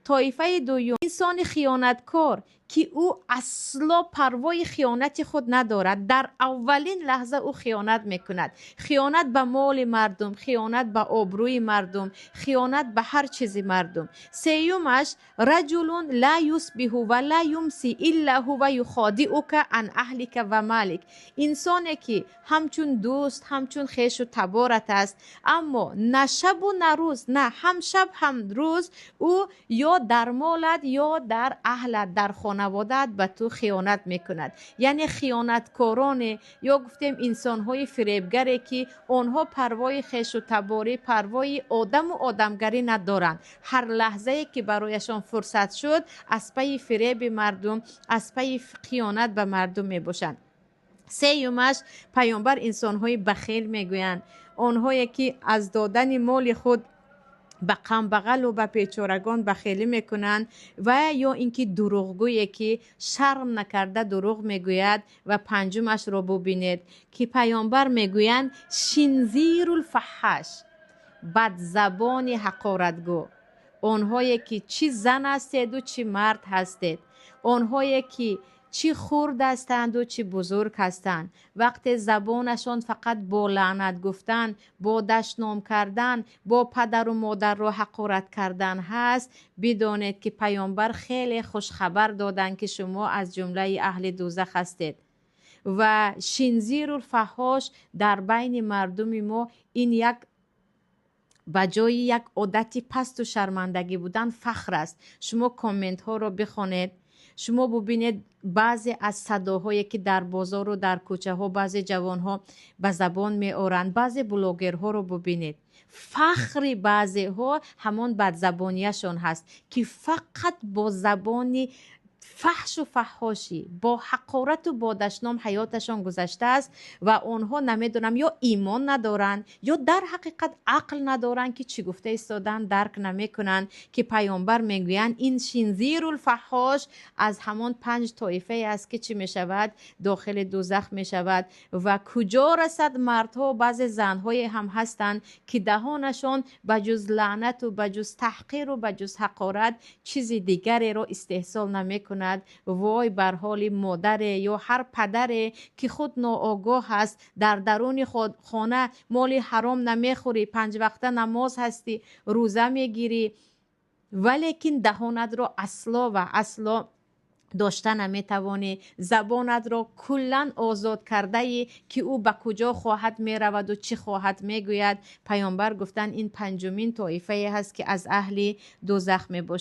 Тоифаи дуюм, инсони хиёнаткор, ки ӯ асло парвои хиёнати худ надорад. Дар аввалин лаҳза ӯ хиёнат мекунад. Хиёнат ба моли мардум, хиёнат ба обрӯи мардум, хиёнат ба ҳар чизи мардум. Сеюмаш, رجل لا يصبح ولا يمسي إلا هو يخادعك عن أهلك ومالك. Инсоне, ки ҳамчун дӯст, ҳамчун хешу таборат аст, аммо на шабу на рӯз, на ҳам шаб, ҳам рӯз ӯ ё дар молат, ё дар аҳлат, дар хонаводаат ба ту хиёнат мекунад. Яъне хиёнаткороне ё гуфтем инсонҳои фиребгаре, ки онҳо парвои хешу таборӣ, парвои одаму одамгарӣ надоранд. Ҳар лаҳзае ки барояшон фурсат шуд, аз пайи фиреби мардум, аз пайи хиёнат ба мардум мебошанд. Сеюмаш, Паёмбар инсонҳои бахел мегӯянд, онҳое ки аз додани моли худ ба камбағалу ба бечорагон бахелӣ мекунанд, ва ё ин ки дурӯғгӯе, ки шарм накарда дурӯғ мегӯяд. Ва панҷумашро бубинед, ки Паёмбар мегӯянд: خنزير الفحش, бадзабони ҳақоратгӯ. Онҳое ки чӣ зан ҳастеду, чӣ мард ҳастед, онҳое ки чӣ хурд ҳастанду, чӣ бузург ҳастанд, вақте забонашон фақат бо лаънат гуфтан, бо дашном кардан, бо падару модарро ҳақорат кардан ҳаст, бидонед, ки Паёмбар хеле хушхабар доданд, ки шумо аз ҷумлаи аҳли дӯзах ҳастед. Ва خنزير الفحش дар байни мардуми мо ин як ба ҷои як одати пасту шармандагӣ будан фахр аст. Шумо комментҳоро бихонед, шумо бубинед, баъзе аз садоҳое, ки дар бозору дар кӯчаҳо баъзе ҷавонҳо ба забон меоранд, баъзе блогерҳоро бубинед, фахри баъзеҳо ҳамон бадзабонияшон ҳаст, ки фақат бо забони фаҳшу фаҳҳошӣ, бо ҳақорату бо дашном ҳаёташон гузаштааст. Ва онҳо, намедонам, ё имон надоранд, ё дар ҳақиқат ақл надоранд, ки чӣ гуфта истодаанд дарк намекунанд, ки Паёмбар мегӯянд, ин خنزير الفحش аз ҳамон панҷ тоифае аст, ки чӣ мешавад? Дохили дӯзах мешавад. Ва куҷо расад мардҳо, баъзе занҳое ҳам ҳастанд, ки даҳонашон ба ҷуз лаънату ба ҷуз таҳқиру ба ҷуз ҳақорат чизи дигареро истеҳсол намекунад. Вой бар ҳоли модаре ё ҳар падаре, ки худ ноогоҳ аст. Дар даруни хона моли ҳаром намехӯрӣ, панҷвақта намоз ҳастӣ, рӯза мегирӣ, валекин даҳонатро асло ва асло дошта наметавонӣ, забонатро куллан озод кардаӣ, ки ӯ ба куҷо хоҳад мераваду чӣ хоҳад мегӯяд. Паёмбар гуфтанд, ин панҷумин тоифае ҳаст, ки аз аҳли дӯзах мебошад.